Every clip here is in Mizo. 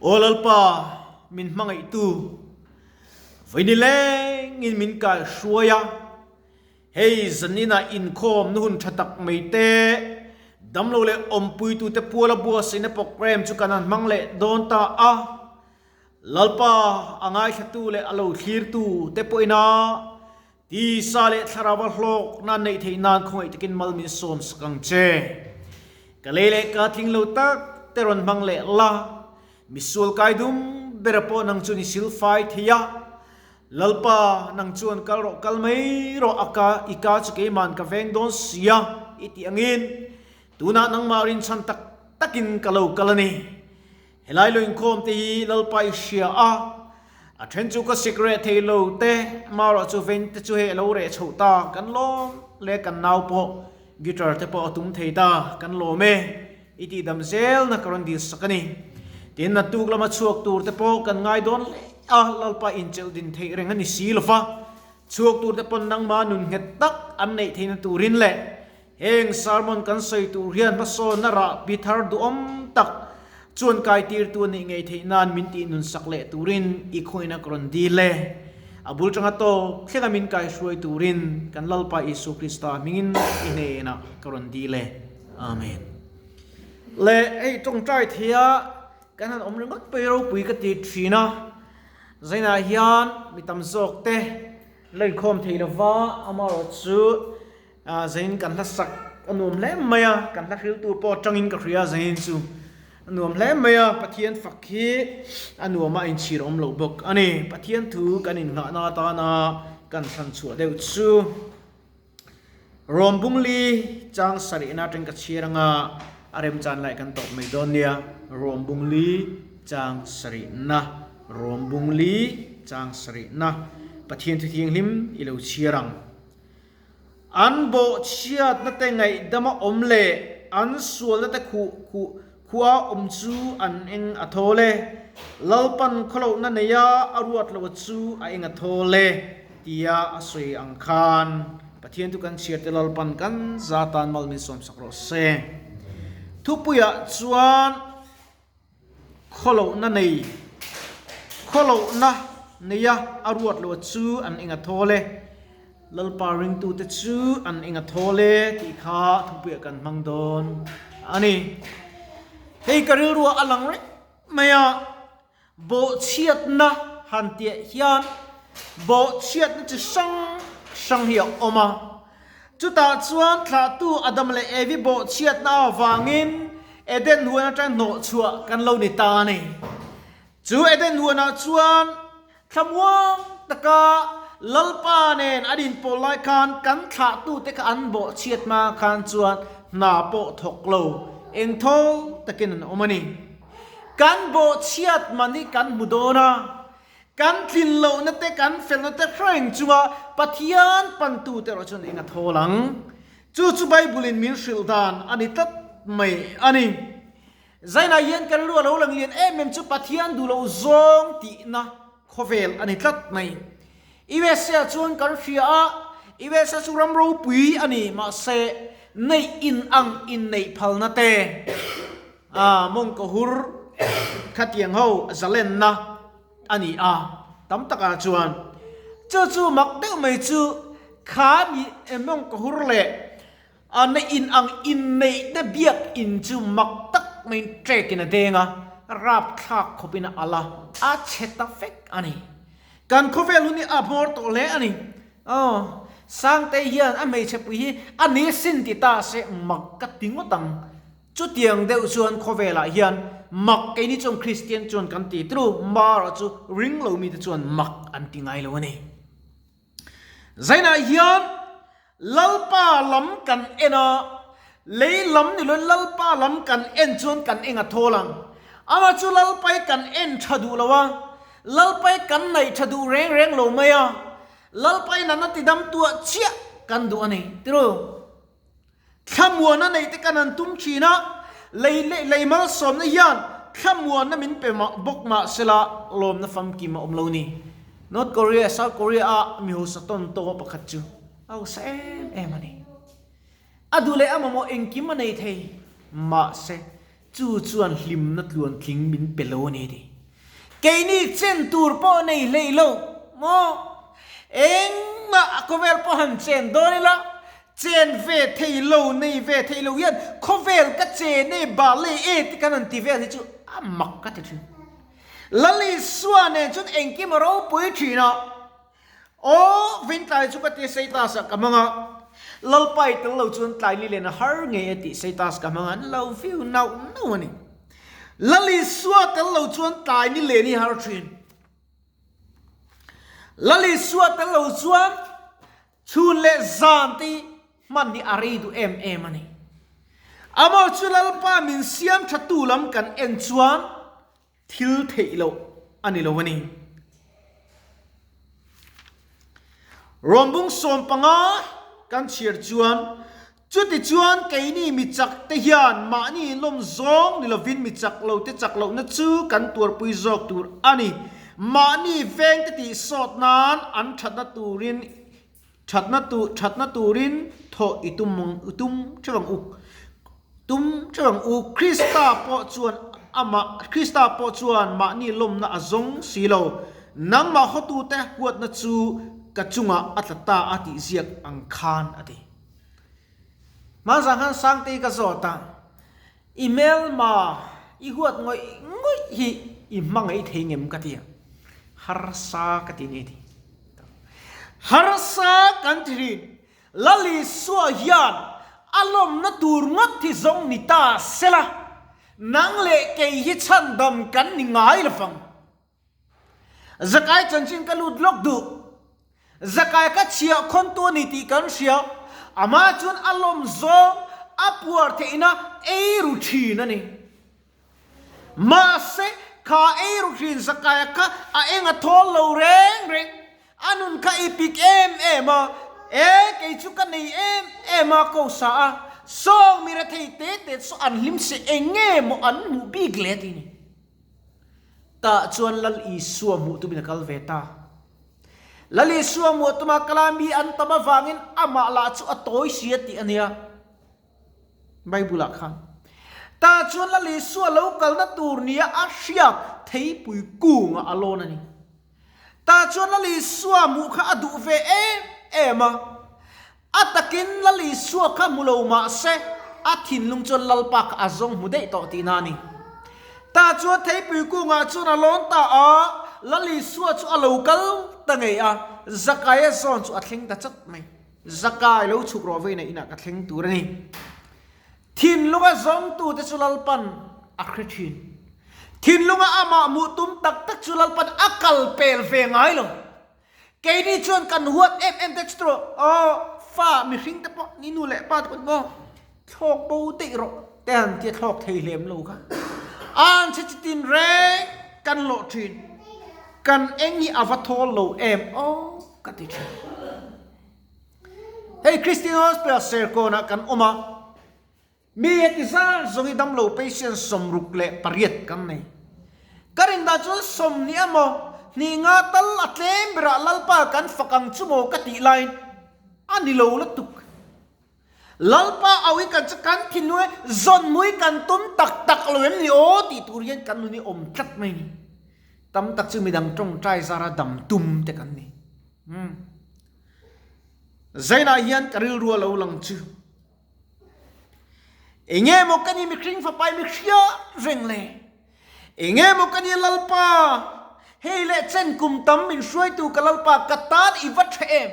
Aw Lalpa, min hmangaihtu, vawi nilengin min kaihruai a, hei zaninah inkhawmna hun tha tak mai te, damlo leh awmpuitute puala buatsaihna programme chu kan han hmang leh dawn ta a. Lalpa a ngaithlatu leh a lo thlirtu te pawhin a Tisa leh thlarau a hlawkna neih theih nan khawngaih takin mal min sawm sak ang che. Ka lei leh ka tling lo tak te rawn hmang leh la, misual kai dum bera pawh nang chuan i sil fai thei a. Lalpa, nang chuan kal rawh kal mai rawh a ka, i ka chu keiman ka veng dawn sia i tih angin tunah nangmah rinchhan tak takin ka lo kal a ni. Helai lo inkhawm te hi Lalpa i hria a, a then chu ka sik reh thei lo te, marawh chu ven te chu hei a lo reh chhoh ta, kan lawm le kan nau pawh guitar te pawh a tum thei ta, kan lawm e, i tih dam zel na ka rawn dil sak a ni. Tin, naktuk lama chhuak tur te pawh kan ngai dawn hle a, Lalpa incheuh din theih reng a ni si lo va, chhuak tur te pawn nangmah nun nghet tak an neih theihna turin leh Heng sermon kan sawi tur hian hmasawnna rah bi thar duhawm tak chuan kaitirtu a nih ngei theih nan min tih nun sak leh turin i khawina ka rawn dil e. A bul tanga tawp thlenga min kaihruai turin kan Lalpa Isua Krista hmingin i hnenah ka rawn dil e. Amen. Le hei tawngtai theia kan han awm ringawt pawh hi ropui ka ti thin a, zainah hian mi tam zawk te la inkhawm thei lova amaherawhchu chu Zain kan hla sak a nuam hle mai a, kan hla hriltu pawh atangin ka hria Zain chu a nuam hle mai a, Pathian fak hi a nuam a inchhir awm loh bawk a ni. Pathian thu kan innghahna atana kan hran chhuah deuh chu Rom Bungli chang sarihna atang ka chhiar anga a remchan lai kan tawp mai dawn nia. Rom Bungli chang sarihna Rom Bungli chang sarihna Pathian thu thianghlim i lo chhiar ang. An bawhchhiatna te ngaihdama awm leh an sualna te khuh khuh khuha awm chu an eng a thawl e. Lalpan khawlohna neia a ruat loh chu a eng a thawl e, tia a sawi ang khan Pathian chu kan chhiar te Lalpan kan za tan mal min sawmsak rawh se. Thupuiah chuan. Khawlohna nei, Khawlohna neia a ruat loh chu an eng a thawl e, Lalpa ringtute chu an eng a thawl e tih kha thupuiah kan hmang dawn a ni. Hei ka rilruah a lang reng mai a, bawhchhiatna han tiah hian bawhchhiatna chi hrang hrang hi a awm a. Chutah chuan thlahtu Adam leh Evi bawhchhiatna avangin Eden huan atang hnawhchhuah kan lo ni ta a ni. Chu Eden huanah chuan thlamuang taka Lalpa nen an inpawl lai khan kan thlahtute kha an bawhchhiat hma khan chuan hna pawh thawk lo engtho takin an awm a ni. Kan bawhchhiat man hi kan hmu dawn a. Kan tlin lohna te, kan felna te hreng chunga Pathian pantute erawh chuan eng a thawl ang? Chu chu Bible-in min hrilh dan a ni tlat mai a ni. Zainah hian kan lu a lo lang lian em em chu Pathian duh loh zawng tihna khawvel a ni tlat mai. USA chuan kan hria a, USA chu ram ropui a ni, mahse neih in ang inneih phalna te, A mawngkaw hur khatiang ho zalenna a ni a, tam takah chuan chu chu mak deuh mai chu kha mi mawngkaw hur leh a na in ang inneih te biak in chu mak tak maiin trek in a deng a, rapthlak khawpin a al a, a chhe ta vek a ni. Kan khawvel hun hi a hmawr tawh hle a ni. Aw, Sangtei hian a hmeichhe pui hi a ni sin ti ta se mak ka ti ngawt ang. Chutiang deuh chuan khawvelah hian mak keini chuan Kristian chuan kan ti tru, Mara chu ring lo mite chuan mak an ti ngai lo a ni. Zainah hian Lalpa lam kan en a, lei lam ni loin Lalpa lam kan en chuan kan eng a thawl ang. Amah chu Lalpai kan en tha duh lo a, Lalpai kan naih tha duh reng reng lo mai a, Lalpai nana tidam tuah chiah kan duh a ni tru. Thlamuana neih te kan han tum thin a, lei leh lei malsawmna hian thlamuanna min pe bawk mah sela lawmna famkim a awm lo ni. North Korea, South Korea a mi hausa tawn tawng a pakhat chu a hausa em em a ni. A duh leh a mamawh engkim a nei thei. Mahse. Chu chuan hlimna tluantling min pe lo a ni a ti. Keini chen tur pawh nei hlei lo maw? Engmah a khawvel pawh han chen dawn ila, chen ve thei lo, nei ve thei lo hian khawvel ka chen e, bal e e ti kan han ti vel hi chu a mak ka ti thin. Lal Isua nen chuan engkim a ropui thin a. Aw, vin tlai chu ka ti Seitas ah ka hmang a, Lalpai tel lo chuan tlai li len a har ngei a tih Seitas ka hmang a, an lo viu nauh nauh a ni. Lal Isua tel lo chuan tlai ni len hi har thin. Lal Isua tel lo chuan chhun leh zan te hi hman hi a rei duh em em a ni. Amaw chu Lalpa min siam tha tu lam kan en chuan Thil theih loh a ni lo a ni. Rawnbung 15 kan chhiar chuan, Chutichuan keini mi chak te hian mahni lawm zawng ni lovin mi chak lo te chak lohna chu kan tuarpui zawk tur a ni. Mahni veng te tih sawt nan an thatna turin thatna tu thatna turin thawh i tum ang i tum theuh ang u tum theuh ang u Krista pawh chuan amah Krista pawh chuan mahni lawmna a zawng si lo nangmah hawtute huatna chu ka chungah a tla ta a tih ziak ang khan a ti. Hmanzang khan Sangtei ka zawt a, i hmelma i huat ngawih ngawih hi i hmangaih thei ngem ka ti a, harsa ka ti ni a ti. Harsa kan ti rin, Lal Isua hian a lawmna tur ngawt hi zawng ni ta sela, nang leh kei hi chhandam kan ni ngai lo vang. Zakai chanchin ka lut lawk duh. Zakai ka chhiah khawntu a ni tih kan hria, amah chuan a lawm zawng a puar theihna ei ru thin a ni. Mahse, kha ei ru thin Zakaia kha a eng a thawl lo reng reng. A nun kha i pik em em a, e kei chu ka nei em em a ko sa a, sawng mi rethei te te chu an hlim se eng nge maw an hmuh bik le tih ni. Tah chuan Lal Isua hmuh tumin a kal ve ta. Lal Isua hmuh tuma kal a mi an tam avangin amah lah chu a tawi si a tih a nia. Bible ah khan. Tah chuan Lal Isua lo kalna tur nia a hriat theipui kungah a lawn a ni. Tah chuan Lal Isua hmuh kha a duh ve em em a. A takin Lal Isua kha hmu lo mah se, a thinlung chuan Lalpa kha a zawng hmu daih tawh tihna a ni. Tah chuan theipui kungah chuan a lawn ta a, Lal Isua chu a lo kal ta ngei a, Zakaia zawn chu a thleng ta chat mai. Zakai lo chhuk rawh veina inah ka thleng tur a ni. Thinlunga zawngtute chu Lalpan a hre thin. Thinlunga amah hmuh tum tak tak chu Lalpan a kal pel ve ngai lo. Keini chuan kan huat em em te chu tawh aw fa mihring te pawh ni nu leh pa te pawh maw thlawk bo daih rawh te han tia thlawk thei hlem lo kha. An chhe chitin reng kan lawh thin. Kan eng hi a va thawl lo em aw ka ti thin. Hei Christian Hospital Serkawnah kan awm a, mi heti zar zawng hi damlo patient 68 kan nei. Ka rin dan chuan 20 emaw hnih nga tal a tlem berah Lalpa kan fak ang chu maw ka tih laiin a ni lo lutuk. Lalpa au hi kan chu kan thinlung e zawnmui kan tum tak tak lo em ni aw tih tur hian kan nun hi awm tlat mai ni. Tam tak chu midang tawngtai zara dam tum te kan ni. Umm. Zainah hian ka rilru a lo lang chu. Enge maw ka ni mihring fapa i mi hria reng le? Enge maw ka ni Lalpa? Hei leh chen kum tam min hruaitu ka Lalpa ka tan i va tha em?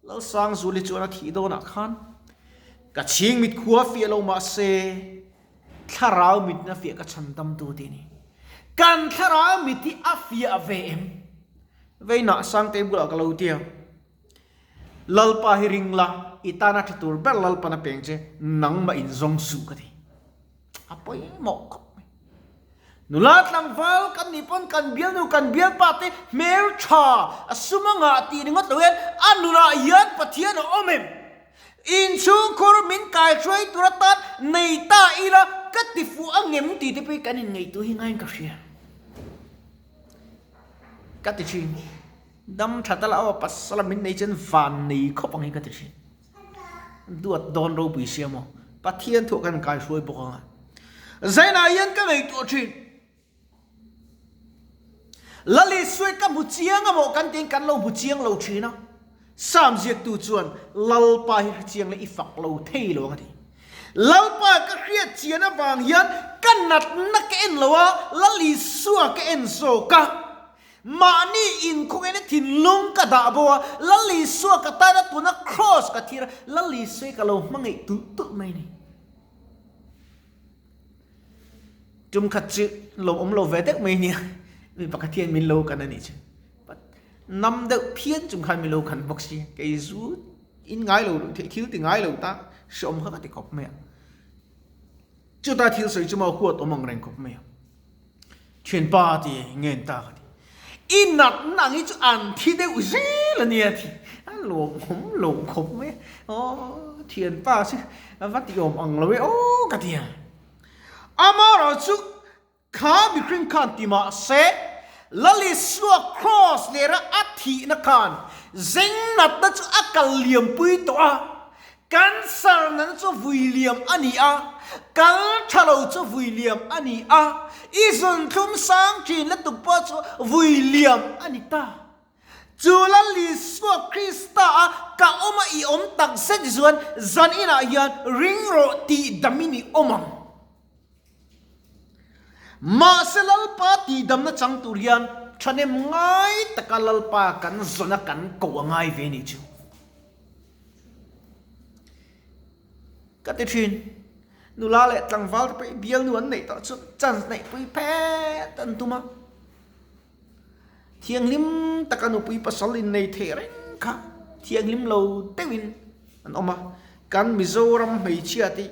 Lalsangzuli chuan a thih dawnah khan ka chhing mit khua fiah lo mahse thlarau mit na fiah ka chhan dam tu tih a ni. Kan thlarau mit hi a fiah ve em? Veinah Sangtei bulah ka lo ti a, Lalpa hi ring la, i tana tha tur ber Lalpan a peng che, nangmah in zawng suh ka ti. A pawimawh khawp mai. Nula tlangval kan nih pawn kan bialnu kan bialpa te hmel tha a sum a ngah tih ringawt lo hian a nunah hian Pathian a awm em? Inchhungkhur min kaihruai tur atan nei ta ila ka ti fuh angem tih te pawh hi kan inngaihtuah hi ngaiin ka hria. Ka ti thin. Dam tha ta la aw pasal a min nei chuan van nei khawp ang hi ka ti thin. Duat dawn ropui sia maw? Pathian thuah khan kaihruai bawk ang a. Zainah hian ka ngaihtuah thin. Lal Isua ka hmu chiang a maw kan tiin kan lo hmu chiang lo thin a. Psalm ziaktu chuan Lalpa hi hre chiang leh i fak lo thei lo ang a ti. Lalpa ka hriat chian avang hian ka natna ka en lo a, Lal Isua ka en zawk a. Mahni inkhawngin thinlung ka dah bo a, Lal Isua ka tan a tuna kraws ka thir a, Lal Isua hi ka lo hmangaih tulh tulh mai a ni. Tum khat chu lo awm lo ve deuh mai nia, mi pakhat hian min lo kan a nih chu. Nam deuh phian chung khan min lo kan bawk si, kei zu in ngai lo theih thil ti ngai lo ta hreawm kha ka ti khawp mai a. Chuta thil sawi chu maw huat awm ang reng khawp mai a. Thianpa ti ngen ta ka ti. I natna ang hi chu an thi deuh zel a nia ti. A lawmawm lo khawp mai a. Aw thianpa chu a va ti awm ang lo e aw ka ti a. Amaherawh chu kha mihring khan ti mah se Lalisua Kraws lera a thihna khan zeng natna chu a kal liampui tawh a. Cancer nana chu vui liam a ni a, kal tha lo chu vui liam a ni a, i zunthlum sang thin lutuk pawh chu vui liam a ni ta. Chu Lal Isua Krista a ka awm a i awm tak zet chuan zan inah hian ring rawh tih damin i awm ang. Mahse Lalpa tihdamna chang tur hian thahnem ngai taka Lalpa kan zawn a kan koh a ngai ve nih chu. Ka ti thin. Nula leh tlangval te pawh bialnu an neih tawh chu chance neih pui phet an tum a. Thianghlim taka nupui pasal innei theih reng kha thianghlim lo deuhin an awm a. Kan Mizoram hmeichhia te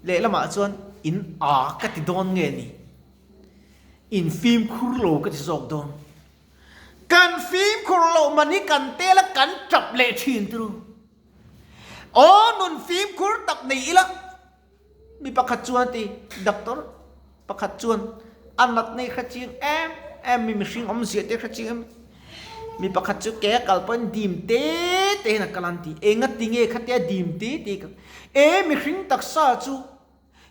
lehlamah chuan in a ka ti dawn nge ni? In fimkhur lo ka ti zawk dawn. Kan fimkhur loh man hi kan tel a kan tap leh thin turu. Aw nun fimkhur tak nei ila mi pakhat chuan ti doctor pakhat chuan a nat nei hre chiang em em mi mihring awmzia te hre chiang em mi pakhat chu ke a kal pawhin dim te te hian a kal an ti enga tinge khatia dim te te ka e mihring taksa chu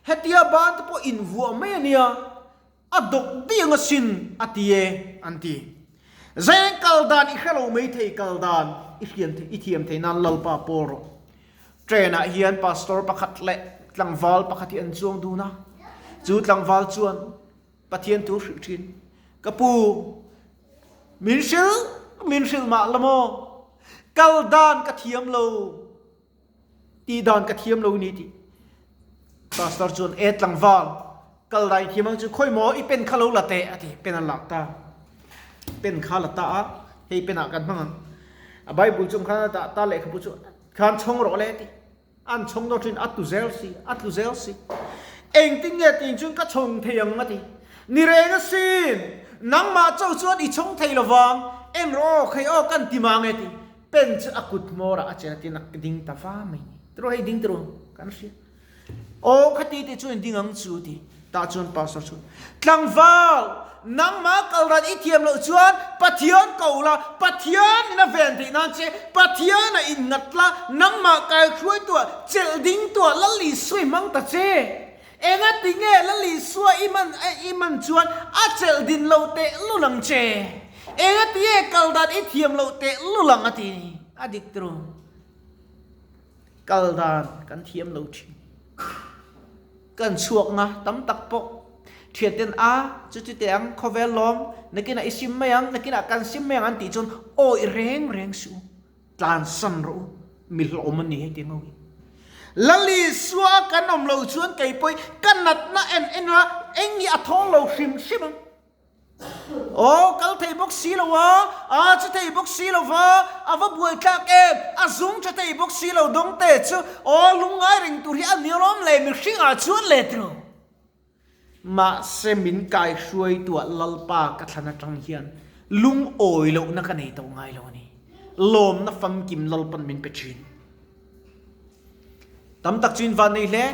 hetia ban te pawh invuah mai ania. A dawk diang asin a ti e, an ti. Zeng kal dan i hre lo mai thei kal dan i hriam i thiam thei nan Lalpa pawl rawh. Train ah hian pastor pakhat leh tlangval pakhat hi an chuang dun a. Chu tlangval chuan Pathian thu hrilh thin, Ka pu, min hrilh min hrilh mah la maw? Kal dan ka thiam lo. Tih dan ka thiam lo ni tih. Pastor chuan e tlangval kal dai thiam ang chu khawi maw i pen kha lo la teh a ti pen a lak ta. Pen kha la ta a hei pen ah kan hmang ang. A Bible chung khan a dah ta lehkhabu chu khan chhawng rawh le ti. An chhawng dawn thin a tlu zel si a tlu zel si. Engtin nge tiin chuan ka chhawng thei ang a ti. Ni reng asin nangmah chauh chuan i chhawng thei lovang en rawh aw khei aw kan ti mang e ti. Pen chu a kut hmawrah a chen a tin a ding ta va mai ni. Tiraw hei ding tiraw kan hria. Aw khati te chuan ding ang chu ti. Tah chuan pastor chuan tlangval nangmah kal ran i thiam loh chuan Pathian ko la, Pathian in a ven theih nan che, Pathian a in ngat la, nangmah kai hruai tuah, chelh ding tuah Lal Isua i hmang ta che. Engati nge Lal Isua i man i man chuan a chelh din lo teh lul ang che? Engati nge kal dan i thiam loh teh lul ang a ti ni? A dik tru. Kal dan kan thiam lo thin. Kan chhuak nga tam tak pawh thian ten a chu chu teh ang khawvel lawm nakinah i sim mai ang nakinah kan sim mai ang an tih chuan awih reng reng suh. Tlansan rawh u, mi hlawm a ni hei ti ngawih. Lal Isua kan awm loh chuan kei pawh hi ka natna en en a, eng hi a thawl lo hrim hrim ang. Aw, kal thei bawk si lo a, a che thei bawk si lo va, a va buai tlak em, a zung tha thei bawk si lo dawng te chu, aw lungngai reng tur hi a ni alawm le mihringah chuan le ti lo. Mahse min kaihruaituah Lalpa ka thlan atang hian lungawi lohna ka nei tawh ngai lo a ni. Lawmna famkim Lalpan min pe thin. Tam tak chu in van nei hle.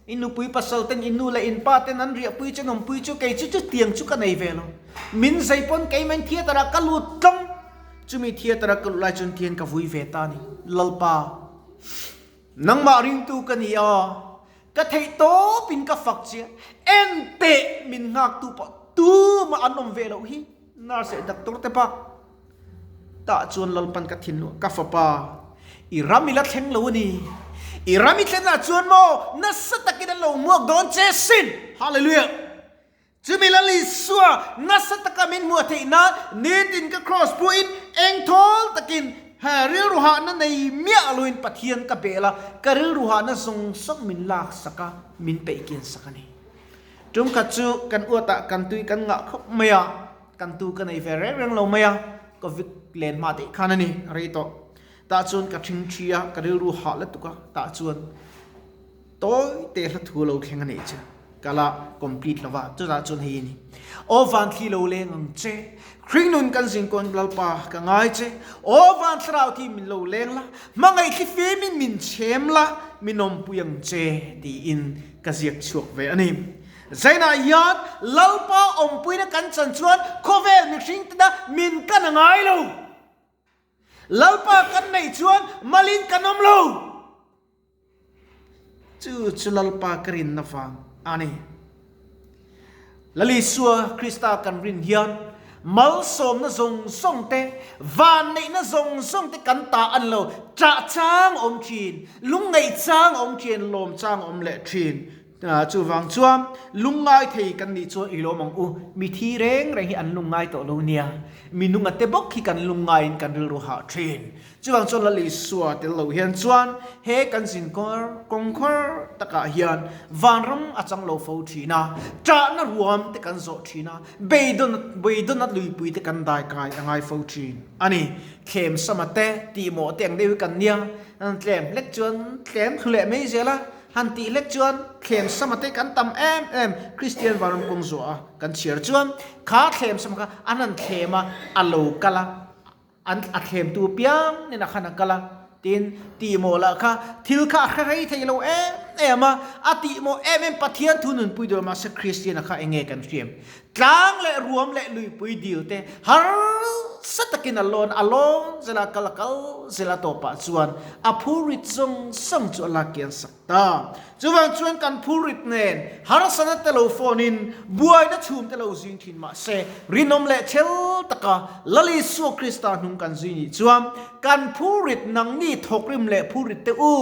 In nupui pasal ten, in nu leh in pa ten an riahpui chu an awmpui chu kei chu chutiang chu ka nei ve lo. Min zei pawn keimah in theatre ah ka lut tlawng. Chumi theatre a ka luh lai chuan tihian ka vui ve ta a ni. Lalpa, nangmah ringtu ka ni a. Ka theih tawpin ka fak che a, en teh min nghaktu pawh tumah an awm ve loh hi, nurse leh doctor te bak. Tah chuan Lalpan ka thinlung ka fapa, i ram i la thleng lo a ni. I ram i thlenah chuan maw nasa takin an lo hmuak dawn che sin! Hallelujah! Chumi Lal Isua nasa taka min hmuh theih nan nitin ka kraws pawhin engthawl takin he rilru hahna nei miah loin Pathian ka bel a, ka rilru hahna zawng zawng min laksak a, min peihkian sak a ni. Tum khat chu kan uatah kan tui kan ngah khawp mai a, kan tu ka nei ve reng reng lo mai a, Covid len hma daih khan a ni, a rei tawh. Tah chuan ka thing thi a, ka rilru hah lutuk a, tah chuan Tawi te hla thu lo thleng a nih chu ka la complete lo va, chutah chuan hei a ni. Aw van thli lo leng ang che, Hring nun kan zin kawn Lalpa ka ngai che, Aw van thlarau thi min lo leng la, Hmangaih thli fimin min chhem la, min awmpui ang che tiin ka ziak chhuak ve a ni. Zainah hian Lalpa awmpuina kan chan chuan khawvel mihring tena min kan a ngai lo. Lalpa kan neih chuan malin kan awm lo. Chu chu Lalpa ka rinna vang a ni. Lal Isua Krista kan rin hian malsawmna zawng zawng te, vanneihna zawng zawng te kan ta a ni lo. Ṭah chang a awm ṭhin, lungngaih chang a awm ṭhin, lawm chang a awm leh ṭhin. Chuvang chuan lungngai thei kan nih chuan i lawm ang u, mi thi reng reng hi an lungngai tawh lo nia, mi nunga te bawk hi kan lungngaiin kan rilru hah thin. Chuvang chuan Lal Isua tel lo hian chuan he kan zin kawngkhawr takah hian vanram a chang lo fo thin a, ṭahna ruam te kan zawh thin a, beidawn beidawn luipui te kan dai kai a ngai fo thin a ni. Thlem sama te tihmawh te ang deuh hi kan nia, tlem hlek chuan tlem thlu leh mai zel a, Han tih hlek chuan thlem sama te kan tam em em, Kristian vanram kawng zuah a kan chhiar chuan kha thlem sama kha an han thlem a, a lo kal a, an a thlemtu piang nen a khan a kal a, tin tihmawh lah kha thil kha a hre rei thei lo em em a, a tihmawh em em Pathian thu nunpui dawr mahse Kristian a kha eng nge kan hriam Tlang leh ruam leh luipui dil te harsa takin a lawn a lawn zel a, kal a kal zel a tawpah chuan a phurrit zawng zawng chu a lak kian sak ta. Chuvang chuan kan phurrit nen harsana te lo phone in buaina chhum te lo zing thin mah se rinawm leh chhel taka Lal Isua Krista hnung kan zui nih chuan kan phurrit nangni thawkrim leh phurrit te u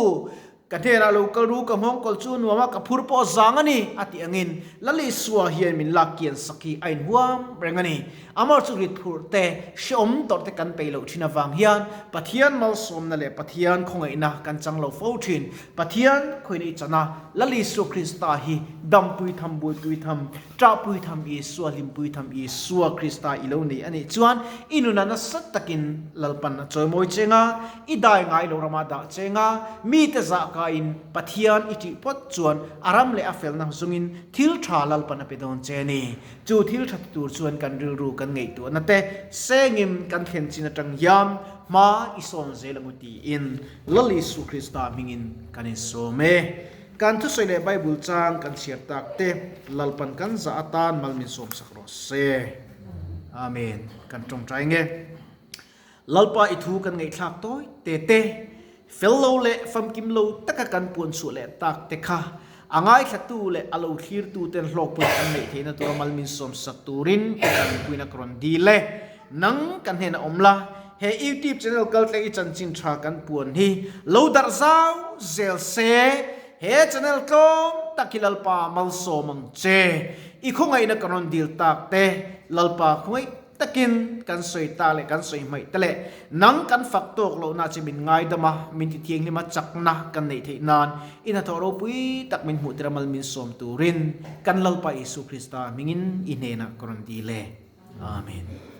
Ka hnenah lo kal ru, ka nghawng kawl chu nuam a, ka phur pawh zang a ni, a tih angin Lal Isua hian min lak kian sak hi a inhuam reng a ni. Amah chu rit phurh te, hrehawm tawrh te kan peih loh thin avang hian Pathian malsawmna leh Pathian khawngaihna kan chang lo fo thin. Pathian khawina i chan a, Lal Isua Krista hi dampui tham, buaipui tham, Ṭahpui tham Isua, hlimpui tham Isua Krista i lo nei a nih chuan i nunah nasa takin Lalpan a chawimawi cheng a, i dai ngai lo ramah dah cheng a, mite zahkaiin Pathian i ṭih phawt chuan a ram leh a felna zungin thil ṭha Lalpan a pe dawn che a ni. Chu thil ṭha ti tur chuan kan rilru kan ngaihtuahna te sengin kan thlen chin aṭang hian hma i sawn zel ang u tiin Lal Isu Krista hmingin kan insawm e. Kan thusawi leh Bible chang kan chhiar tak te Lalpan kan zah atan mal min sawmsak rawh se. Amen. Kan tawngtai nge. Lalpa i thu kan ngaihthlak tawi te te, fel lo leh famkim lo taka kan puan chhuah leh tak te kha a ngaithlatu leh a lo thlirtu ten hlawkpui kan neih theihna tura mal min sawmsak turin i tanpuina ka rawn dil e. Nang kan hnenah awm la, he YouTube channel kaltlang i chanchin tha kan puan hi lo darh zau zel se, he channel tlawm tak hi Lalpa malsawm ang che. I khawngaihna kan rawn dil tak te, Lalpa khawngaih takin kan sawi ta leh kan sawi hmaih te leh nang kan fak tawk lohna che min ngaidam a, min ti thianghlim a chakna kan neih theih nan i hnathawh ropui tak min hmuh tir a mal min sawm turin kan Lalpa Isu Krista hmingin i hnenah ka rawn dil e. Amen.